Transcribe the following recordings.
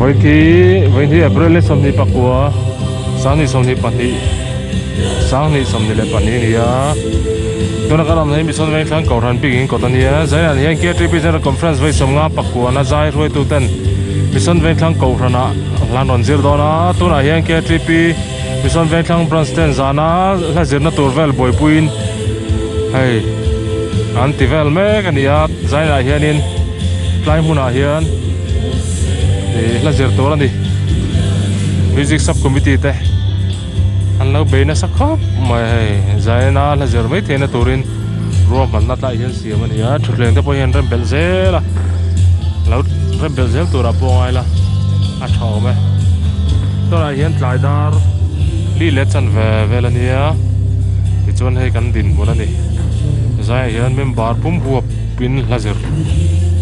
Vawithi vawithi April ni 29 2022 2022 a ni a tuna kan awmna hi Mission Vengthlang Kohhran bik in kawt a nia Zaiah hian KTP General Conference vawi 59 a zai hruaitu ten Mission Vengthlang Kohhran ah hla an rawn zir dawn a tunah hian KTP Mission Vengthlang Branch ten zana hla zirna tur vel buaipuiin hei an ti vel mek a ni a Zainah hianin tlai hmunah hian ih hla zir tur a ni music sub committee te an lo bei nasa khawp mai hei Zaina hla zir mai theihna turin ruahmanna tlaiah hian siam a ni a thutthleng te pawh hian rem belh zel a lo rem belh zel turah pawh a ngai la a tha awm e tunah hian tlai dar li leh chanve vel a nia tichuan hei kan dinhmun a ni zaiah hian member pum huap in hla zir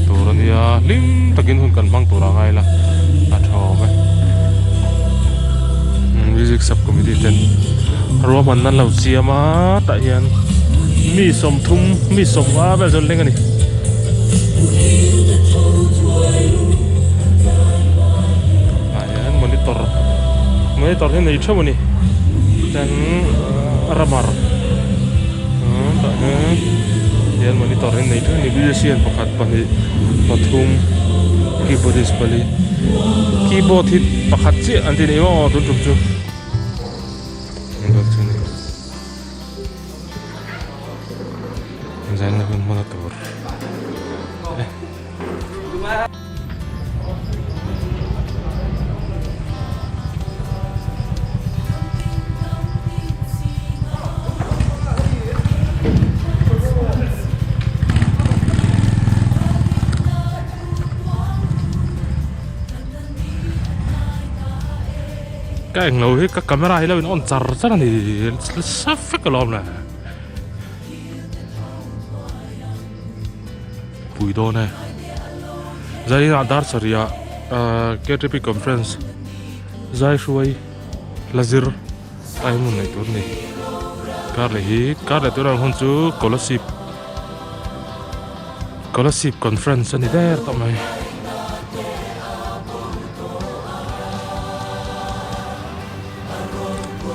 tur a nia hlim takin hun kan hmang tur a ngai la a tha awm e music sub committee ten ruahmanna an lo siam a tah hian mi sawmthum mi sawmnga vel chu an leng a ni. Ah hian monitor monitor hi nei theuh a ni chuan rubber tah hian hian monitor hi nei theuh a ni musician pakhat pahnih pathum keyboardist pali keyboard hi pakhat chiah an ti ni maw tun tum chu. Zaina hun hmana tur e. Ka englo hi ka camera hi lo in on char char a ni sa vek alawm le pui dawn e zainah dar sarih ah ktp conference zai hruai la zir a hmun neih tur a ni kar leh hi kar leh tur ang hun chu kolasib kolasib conference a ni der tawh mai.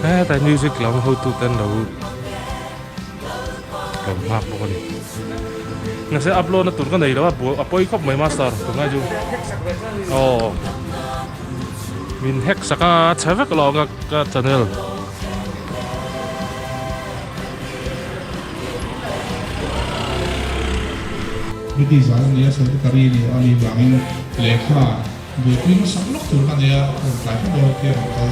Hetlai music lam hotu te an lo lo nghak bawk a ni mahse upload na tur ka nei lo a a pawi khawp mai master tunlai chu aw min hack sak a chhe vek lo ang ka channel. British zan a nia secretary ni a nih vangin lehkha Buaipui hmasak lawk tur ka nei a, rawn tlai hret dawn tia rawn kal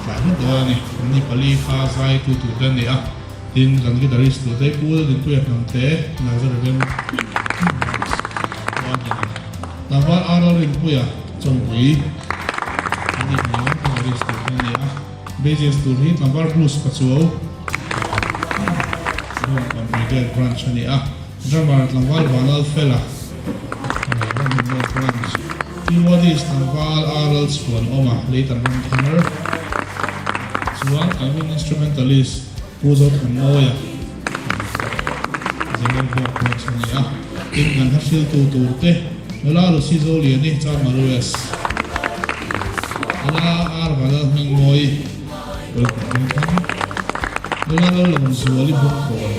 tlai hret dawn a ni. Kan ni pali kha zai tu tur te an ni a, tin kan guitarist tur te Pu Lalrinpuia Hnamte, Nazareth Tlangval R Lalrinpuia Chawngpui an ni hniam guitarist tur te an ni a, bassist tur hi Tlangval Bruce Pachuau, Bawngkawn Brigade Branch a ni a. Drummer tlangval Vanal Fela Ramhun North Branch, Keyboardist tlangval RL Chhuanawma Leitan Ramthar chuan kan wind instrumentalist Pu Zothanmawia General Board Branch a ni a, tin kan hla hriltu tur te Nula Lucy Zoliani Chama Rues, Nula R Vanal Hmingmawi Pawlpui Hmingthang, Nula Lalawmzuali Bungkawn.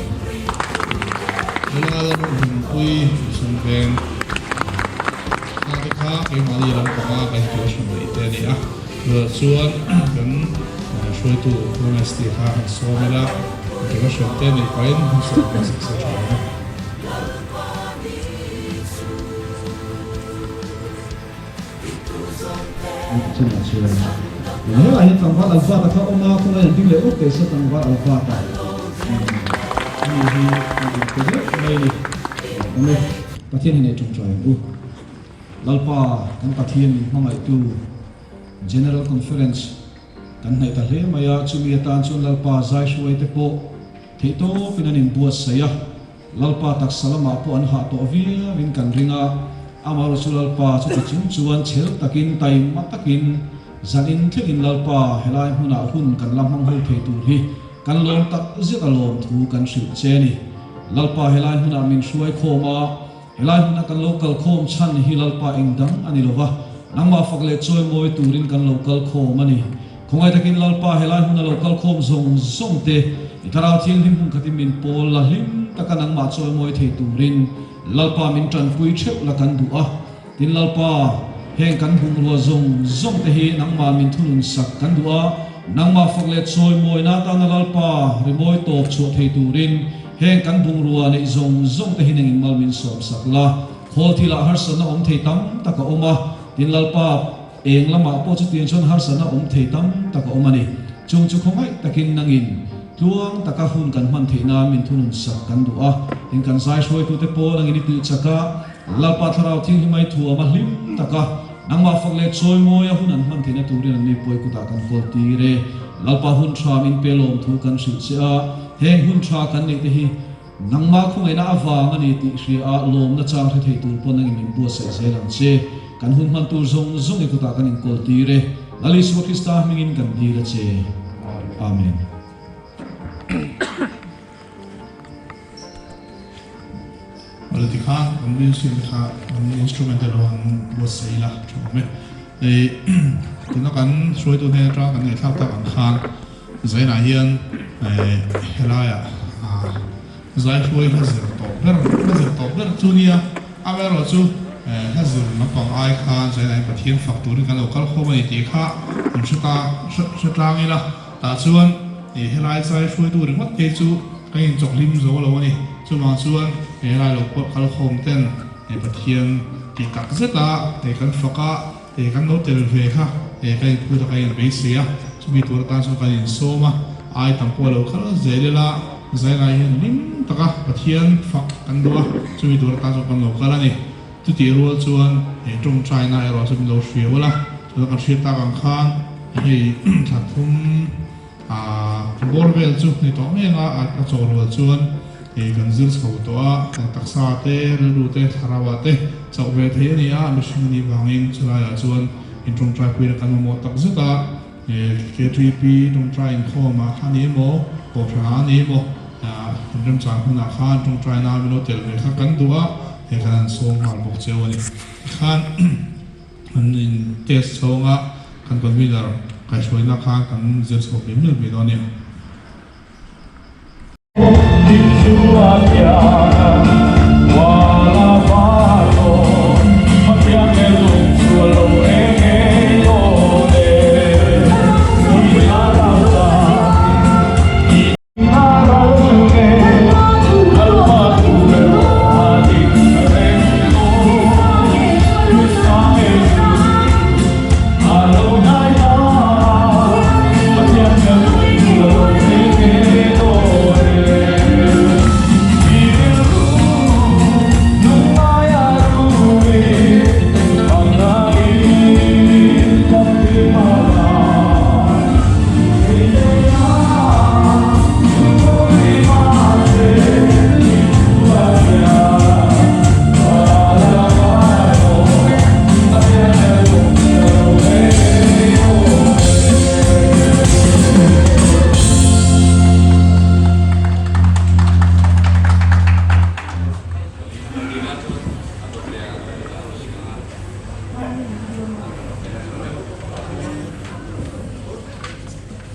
Nula lam hmunpui Mission Veng kha te kha keimahni lam panga kan introduction neih te a ni a, tunah chuan kan hruaitu Gomez tih kha han sawm ila introduction te neih pahin hmasa hmasa success tha ang a. Chungah chuan helaiah hian tlangval Alpha-ta kha a awm a, khawngaih an ding leh awk teh se tlangval Alpha-ta ani hi a in pe deuh mai a ni. Awm e, Pathian hi nei tawngtai ang u. Lalpa kan Pathian min hmangaihtu General Conference kan hnaih ta hle mai a, chumi atan chuan Lalpa zai hruai te pawh theihtawpin an inbuatsaih a. Lalpa taksa lamah pawh an hah tawh viauin kan ring a, amaherawhchu chu Lalpa chuti chung chuan chhel takin, taima takin, zanin thlengin Lalpa helai hmunah hun kan la hmang ho thei tur hi kan lawm tak zet a lawm thu kan hrilh che a ni. Lalpa helai hmunah min hruai khawm a, helai hmuna kan lo kal khawm chhan hi Lalpa engdang a ni lova. Nangmah fak leh chawimawi turin kan lo kal khawm a ni. Khawngaih takin Lalpa helai hmuna lo kal khawm zawng zawng te i Thlarau Thianghlim hmun khatin min pawl la hlim taka nangmah chawimawi thei turin Lalpa min tanpui theuh la kan duh a. Tin Lalpa, heng kan bungrua zawng zawng te hi nangmah min thunun sak kan duh a, nangmah fak leh chawimawina atana Lalpa rimawi tawp chhuah thei turin heng kan bungrua neih zawng zawng te hi nangin mal min sawm sak la. Khawl thilah harsatna awm thei tam tak a awm a, tin Lalpa eng lamah pawh chutiang chuan harsatna awm thei tam tak a awm a ni. Chung chu khawngaih takin nangin tluang taka hun kan hman theih nan min thunun sak kan duh a, tin kan zai hruaitute pawh nangin i tih chak a, Lalpa Thlarau Thianghlimai thuam a hlim taka nangmah fak leh chawimawi a hun an hman theihna turin an mi pawi kutah kan kawl tir e. Lalpa hun tha min pe lawm thu kan hrilh che a, heng hun tha kan neih te hi Nangmah khawngaihna avang a ni tih hria a, lawmna chang hre thei tur pawn nangin min buatsaih zel ang che. Kan hun hman tur zawng zawng i kutah kan inkawl tir e. Lal Isua Krista hmingin kan dil a che. Amen. Awle tikhan kan musician te kha an instrument te lo an buatsaih ila tha awm e. Hei tuna kan hruaitu hnen atanga kan ngaihthlak tak ang khan Zainah hian helaiah zai hruai hla zir tawh ber hla zir tawh ber chu nia, amaherawhchu hla zir lampang ai khan Zainah hian Pathian fak turin kan lo kal khawm a ni tih kha an hre ta hre tlang ila, tah chuan helai zai hruaitu ringawt phei chu kan inchawk hlim zo lo a ni. Chuvang chuan helai lo kal khawm ten Pathian tih tak zeta kan fak a. He kan lo tel ve kha he kan inphut a kan inbeisei a, chumi tur atan chuan kan insawm a, ai tam pawh a lo kal zel ila, zailai hian hlim taka Pathian fak kan duh a, chumi tur atan chuan kan lo kal a ni. Chutih rual chuan he tawngtaina erawh chu min lo hriau a la, chuan kan hriat tak ang khan hei thla thum bawr vel chu ni tawh mai anga a chaw rual chuan kan zir chho tawh a, kan taksa te, rilru te, thlarau ah te chauh ve thei a ni a, mihring a nih vangin chulaiah chuan in tawngtai puina kan mamawh tak zet a, KTP tawngtai inkhawm ah khan ni emaw, Kohhran ah ni emaw, in remchang hunah khan tawngtaina min lo tel ve kha kan duh a, he kan han sawm nghal bawk cheu a ni. Tikhan. An in test chhunga kan convener kaihhruaina kha kan zir chhuak ve mial mai dawn a nia.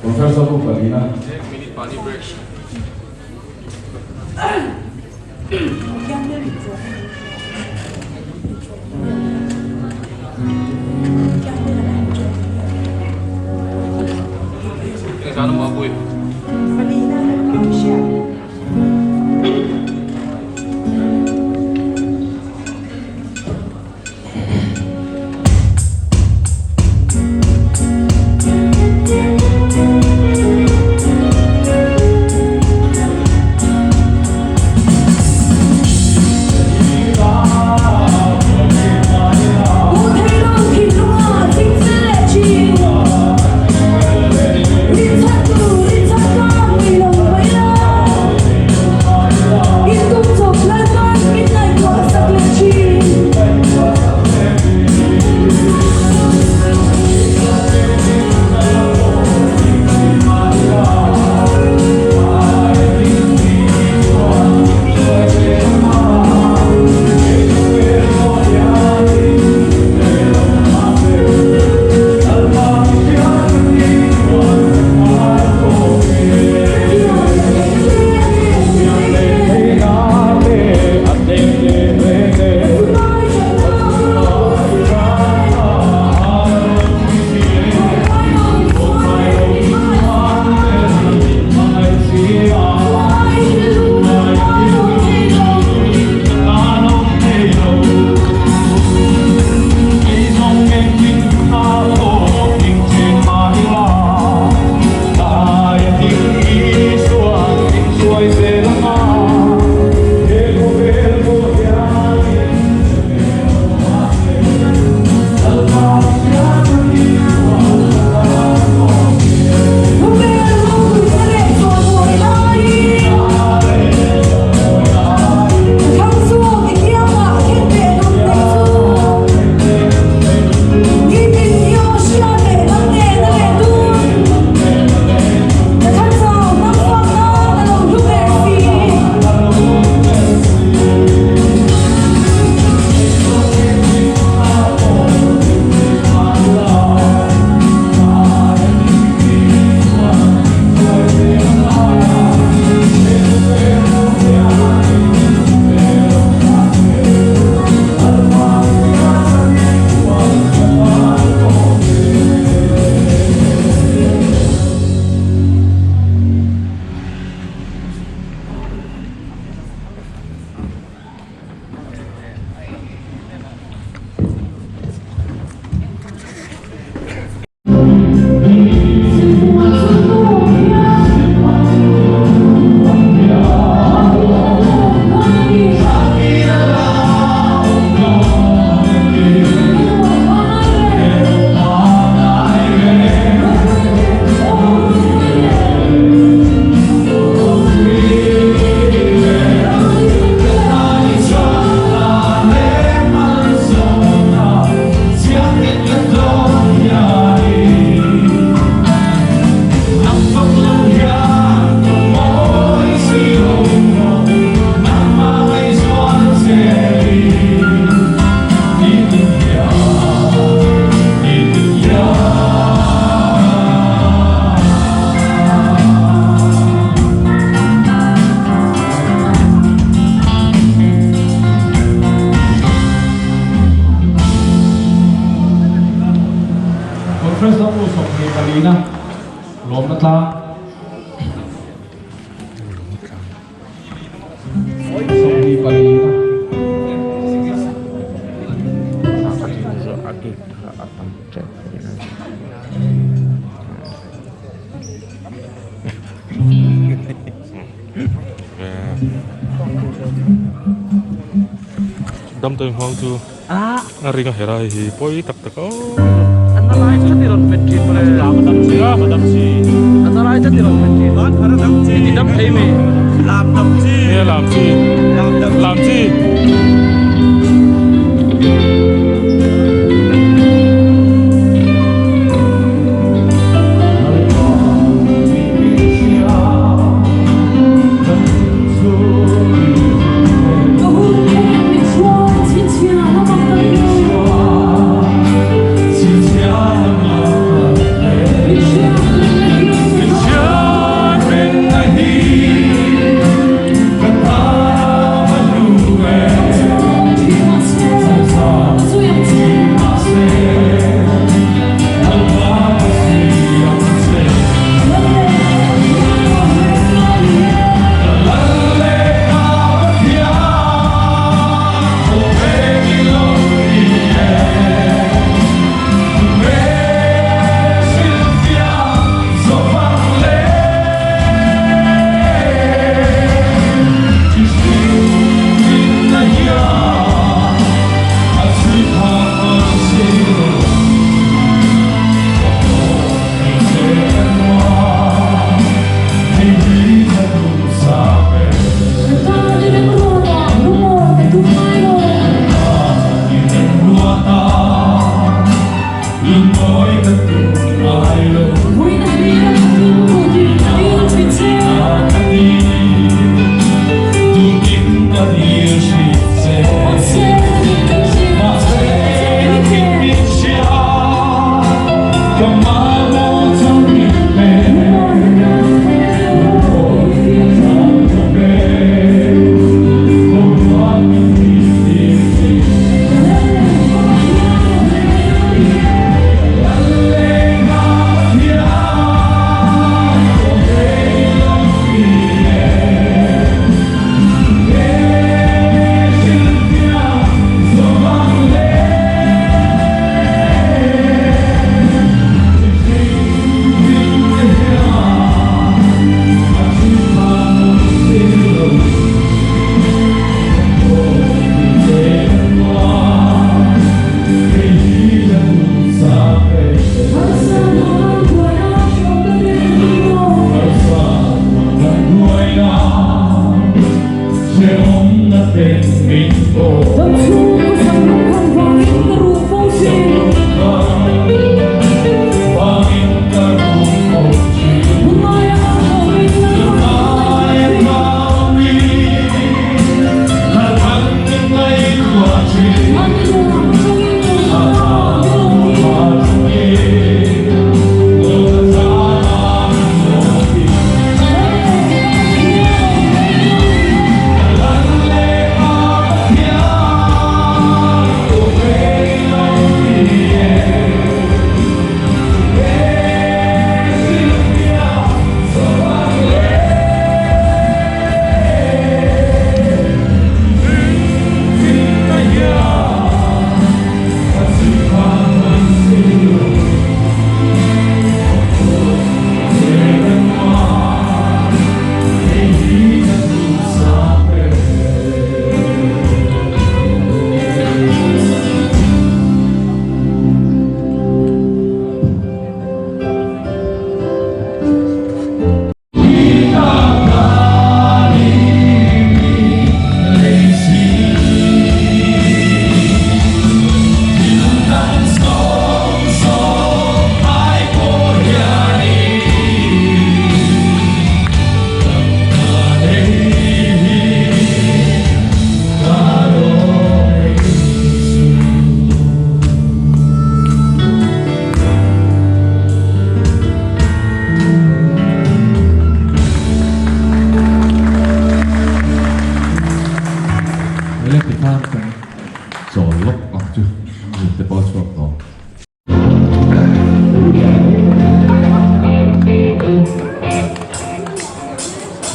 Conference a bu palina. Conference lam u 24 na lawmna tlang. 24 na. Damdawi hmang chu a ring a her a hei hi pawi tak tak aw. Nia lam chi lam chi.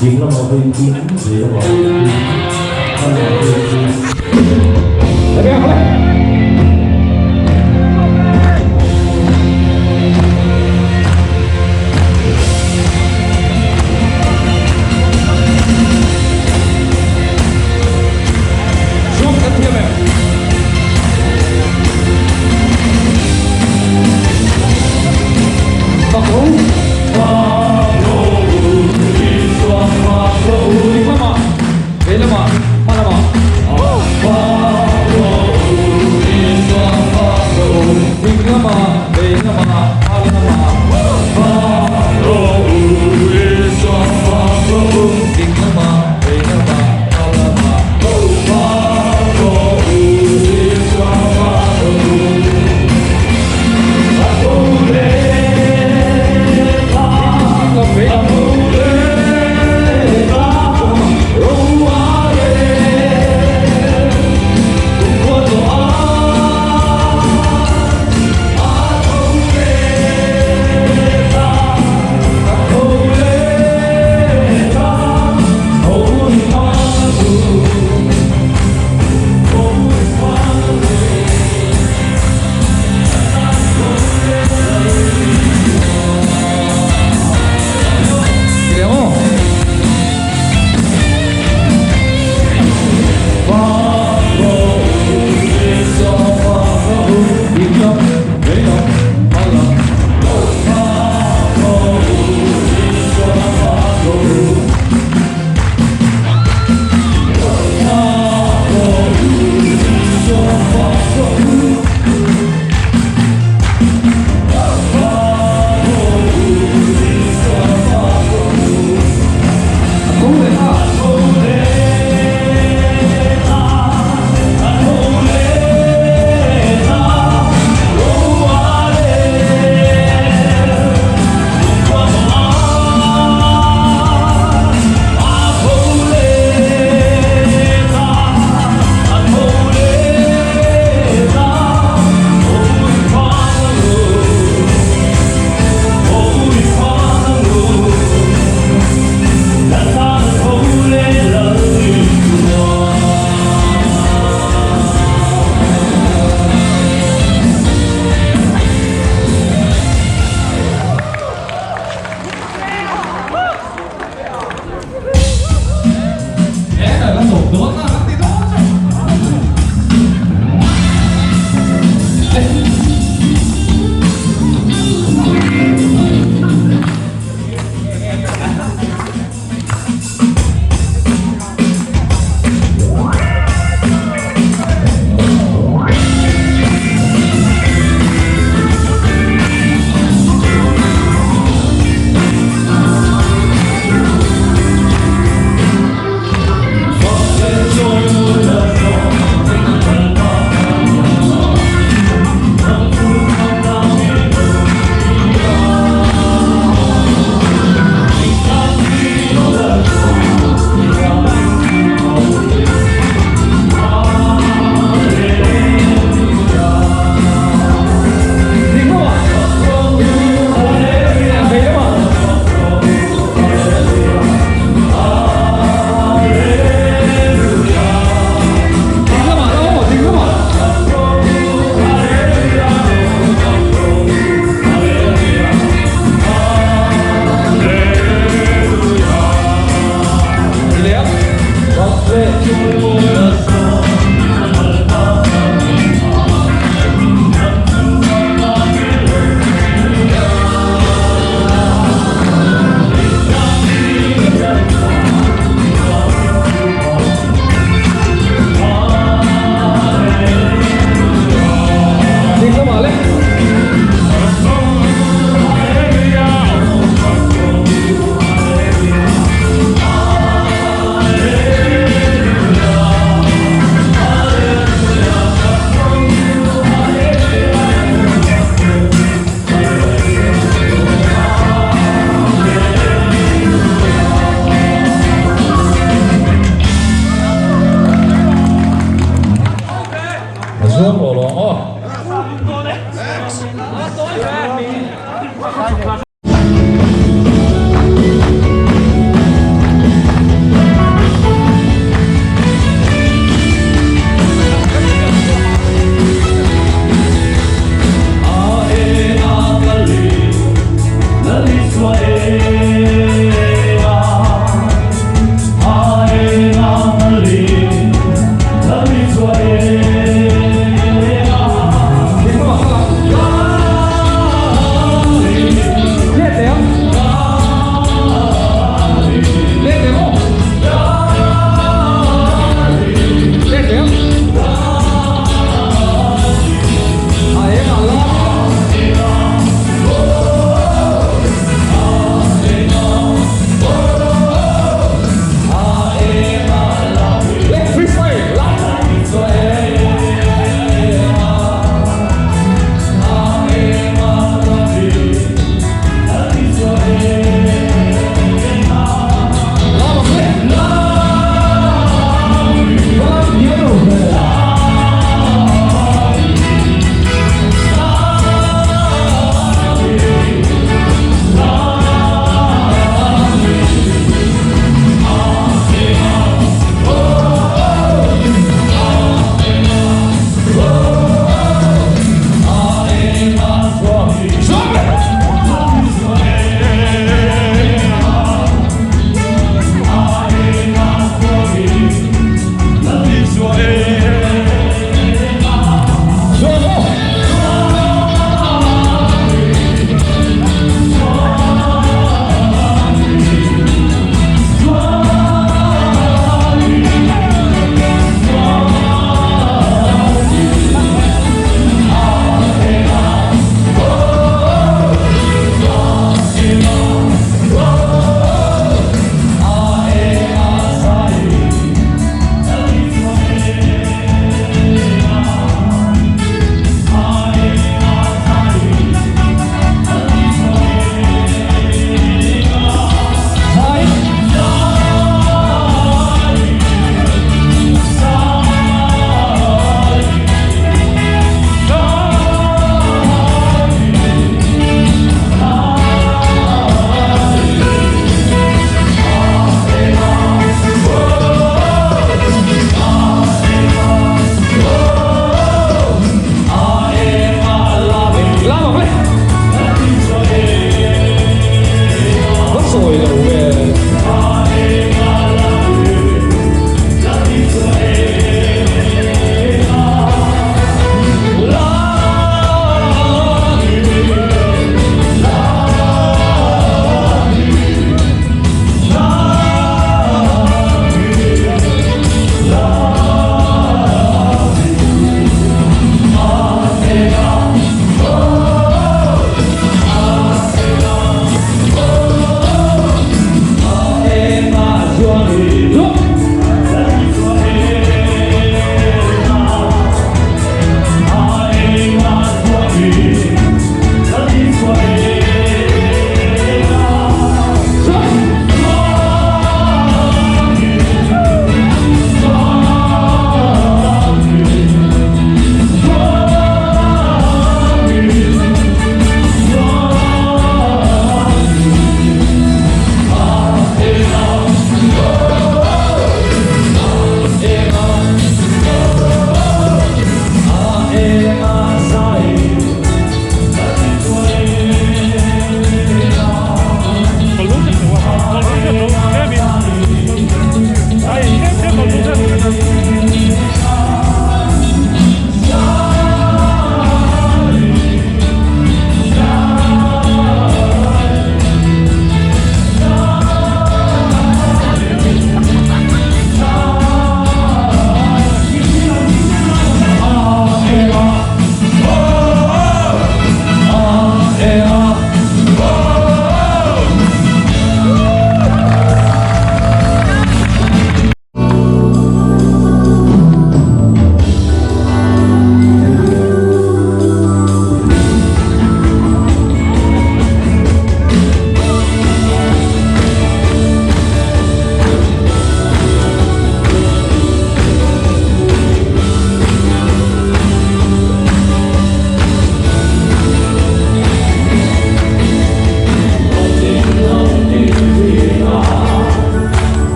Ding lamah vawi thum, vei lamah vawi thum, hma lamah vawi thum.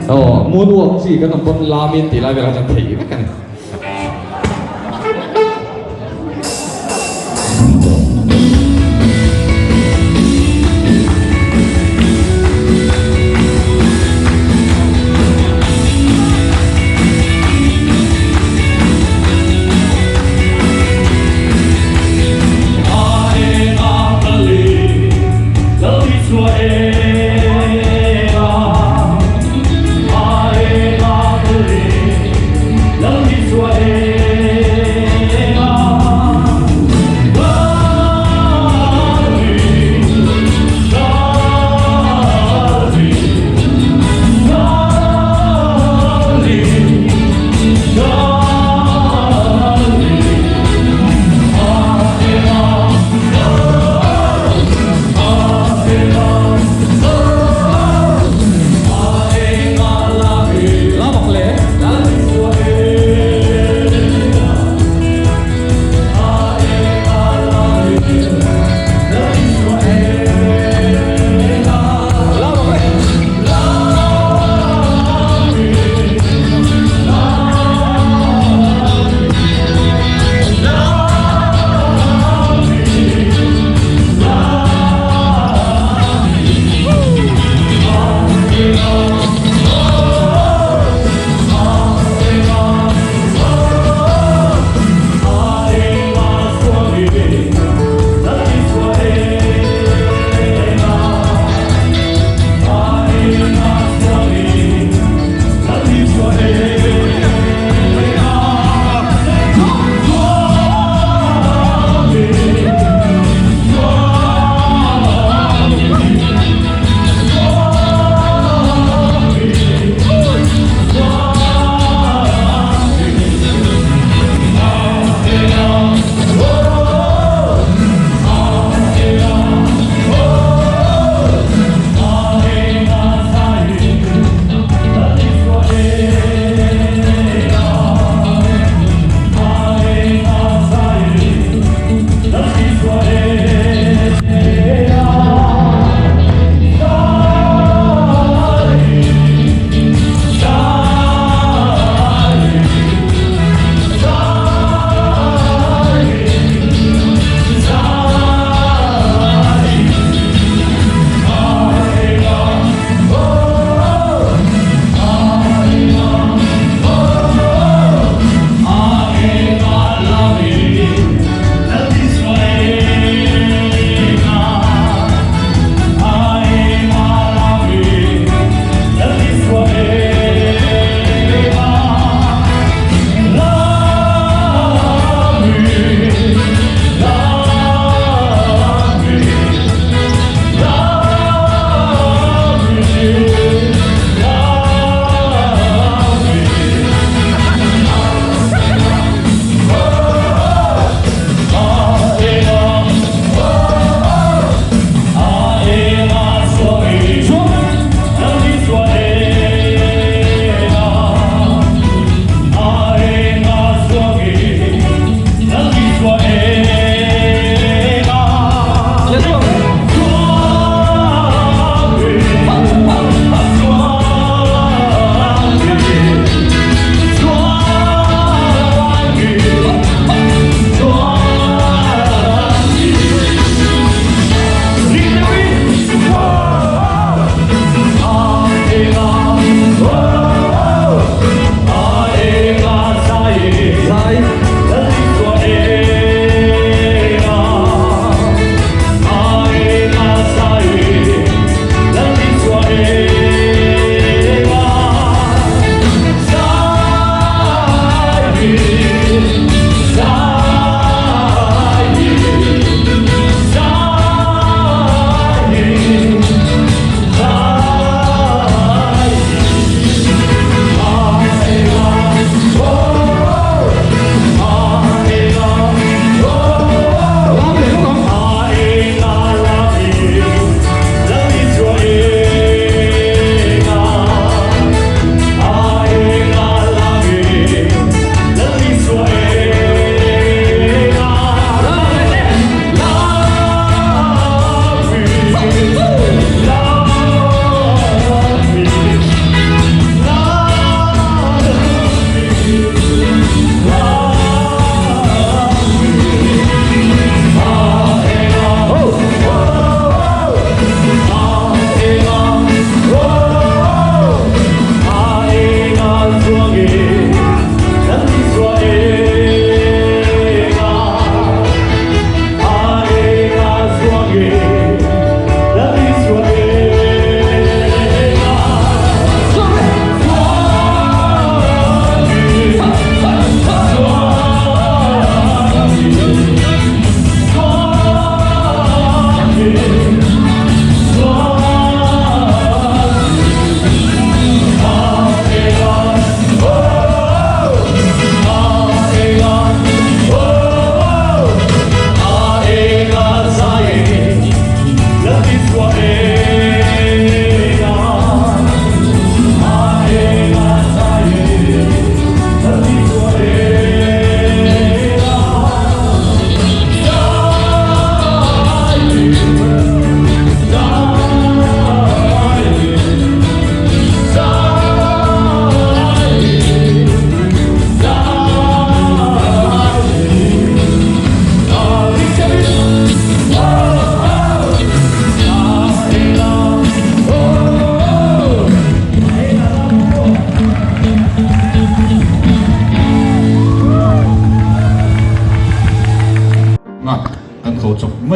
Aw moonwalk chi kan awm pawn lamin tih lai velah chuan theih vek a ni.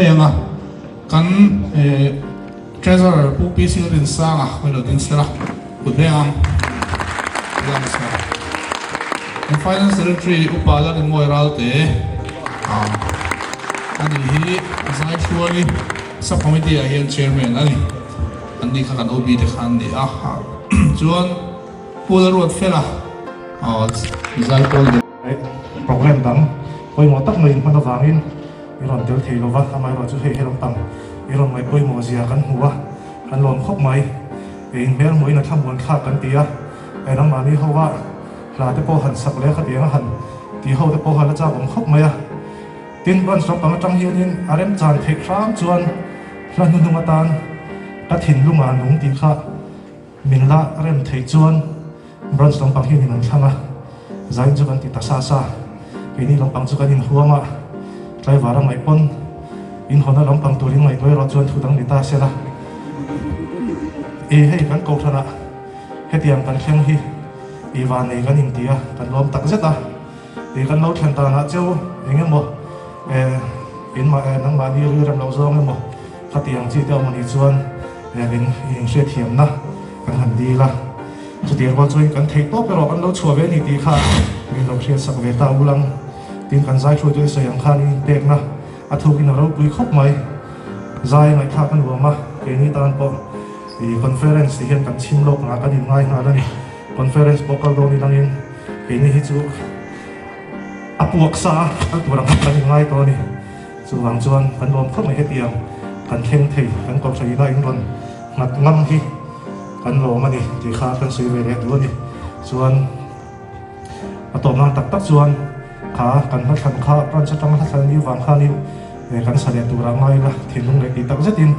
mai ang a, kan Treasurer Pu PC Rinsanga hawi lo ding sela kut veng ang lang sa. Kan Finance Secretary Upa Lalrinmawi Ralte a ni hi zai hruai Sub Committee ah hian Chairman a ni. An ni kha kan OB te kha an ni a. Chuan Pu Lalruatfela zai pawl leh. Programme dang pawimawh tak mai inhman avangin i rawn tel thei lova, amaherawh chu hei he lampang i rawn ngaih pawimawh zia kan hmu a, kan lawm khawp mai. In hmel hmuhin a thlamuan thlak kan ti a, hei nangmahni ho a hla te pawh han sak leh khatiang a han tih ho te pawh kha la chak awm khawp mai a. Tin, branch lampang atang hianin a remchan theih hram chuan hla hnuhnung atan ka thinlungah nung tih kha Min la rem theih chuan branch lampang hianin an thlang a, zain chu kan ti ta sa sa. Keini lampang chu kan inhuam a, tlaivar a ngaih pawn inhawna lampang turin ngaihtuah erawh chuan thu dang ni ta se la. I hei kan kohhranah hetiang kan thleng hi i vanei kan inti a, kan lawm tak zet a. I kan lo thlen danah cheu eng emaw in nangmahni rilrem loh zawng emaw khatiang chi te awm anih chuan min inhriatthiamna kan han dil a. Chutiang rual chuan kan theih tawp erawh kan lo chhuah ve a ni tih kha min lo hriatsak ve ta ulang. Tin kan zai hruaitu te sawi ang khan in inpekna a thukin a ropui khawp mai. Zai ngaihthlak a nuam a, keini tan pawh i conference ti hian kan chhim lawk ngah kan inngai nghal a ni. Conference pawh kal dawn ilangin keini hi chu a puak sa a, kal tur ang kan inngai tawh a ni. Chuvang chuan kan lawm khawp mai hetiang kan thleng thei, kan kohhran ina in rawn nghat ngam hi kan lawm a ni tih kha kan sawi ve leh duh a ni. Chuan a tawp nan tak tak chuan kha kan hmathlan kha branch atanga hmathlan ni vang khanin kan sa leh turah ngai ila thinlung leh tih tak zetin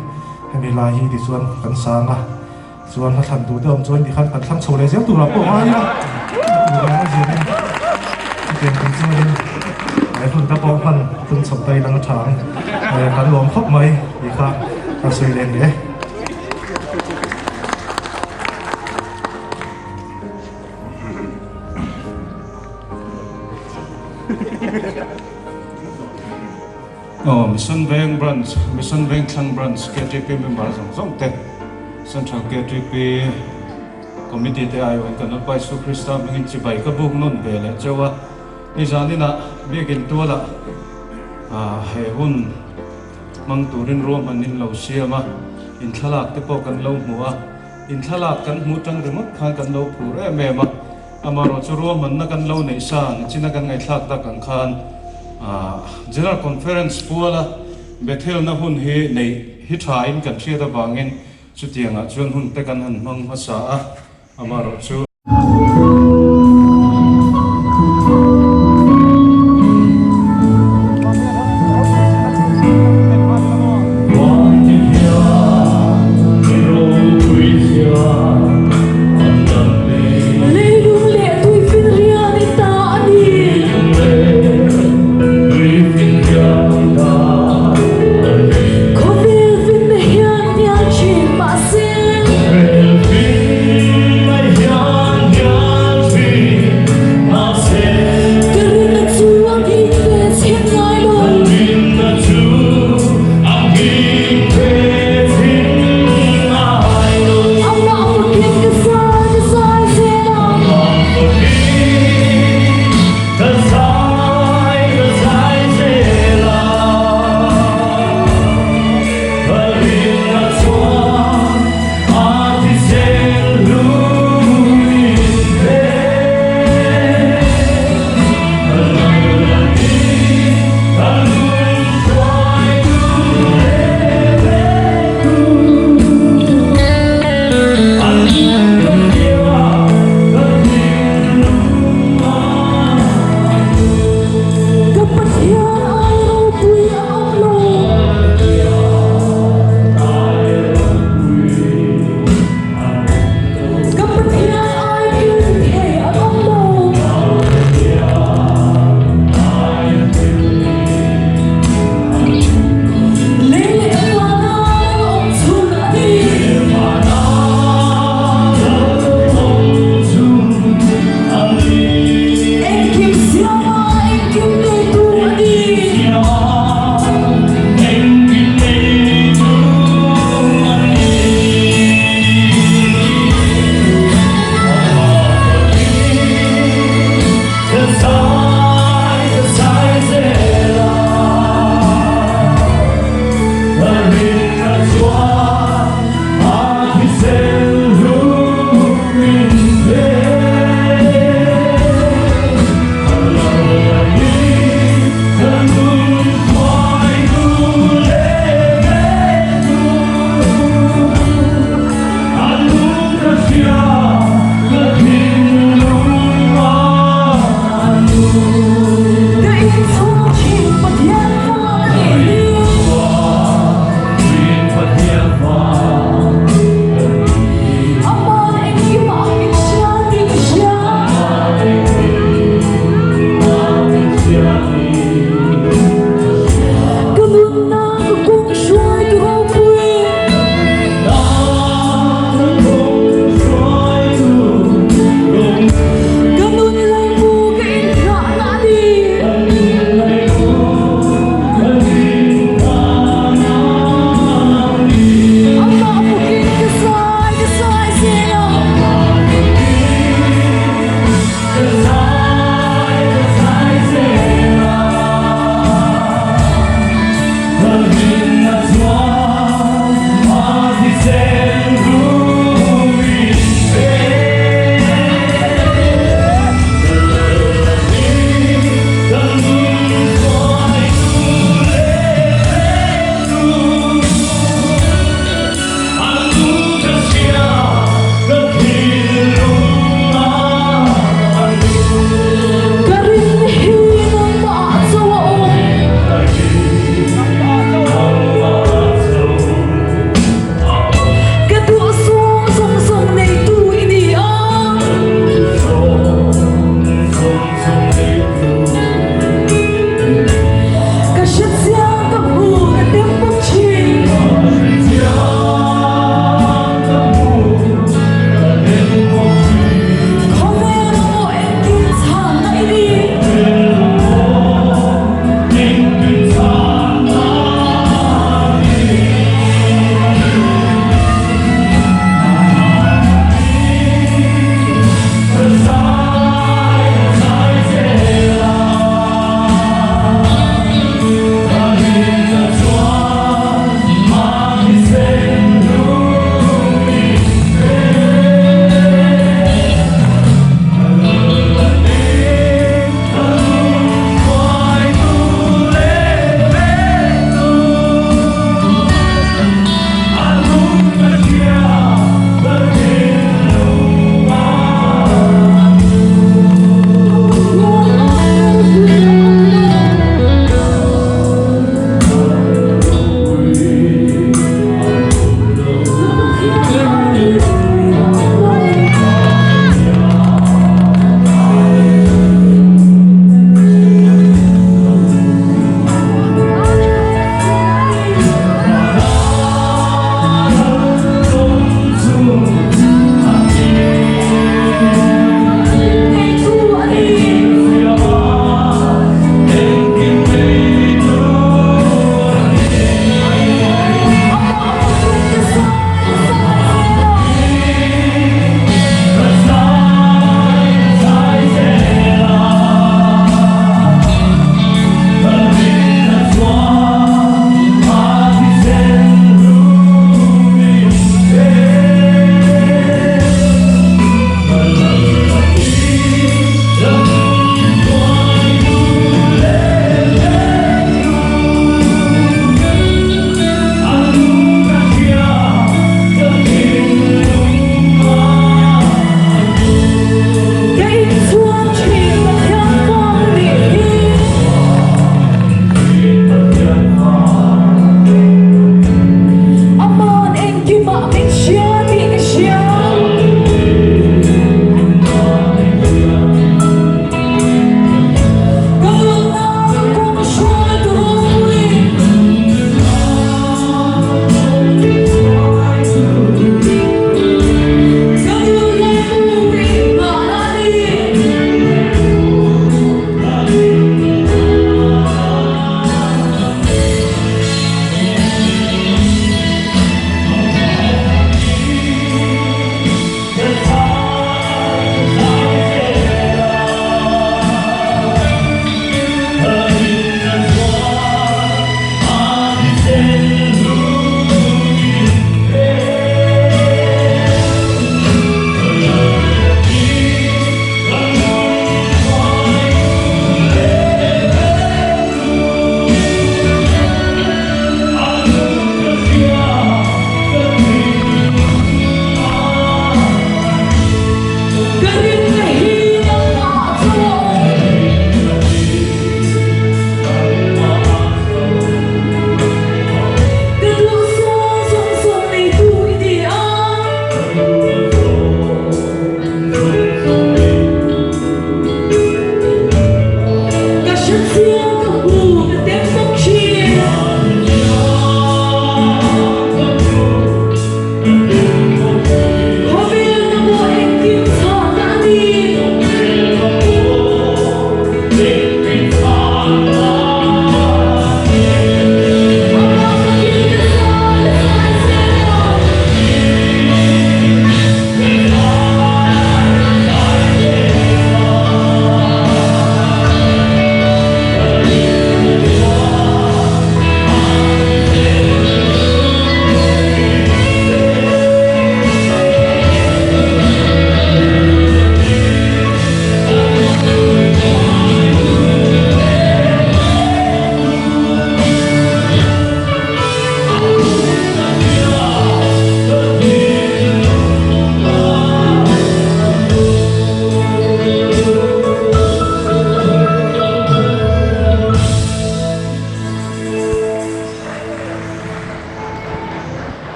hemi lai hi tichuan kan sang a. Chuan hla thlan tur te awm chuan tikhan kan thlang chho leh zel turah pawh ngai ila a tur ang a zirin chutiang tur chuanin he hun te pawh hman tum chho ta ilang a tha ang kan lawm khawp mai tih kha ka sawi leh ni e. Aw, Mission Veng Branch, Mission Vengthlang Branch KTP member zawng zawng te, Central KTP Committee te aiawhin kan Lalpa Isu Krista hmingin chibai ka buk nawn ve leh cheu a. Hei zaninah Biakin tualah he hun hmang turin ruahman in lo siam a, inthlalak te pawh kan lo hmu a, inthlalak kan hmuh tang ringawt khan kan lo phur em em a. Amaherawhchu ruahmanna kan lo neih sa nichina kan ngaihthlak tak ang khan General Conference puala Bethelna hun hi neih hi thain kan hriat avangin chutiangah chuan hun te kan han hmang hmasa a, amaherawhchu.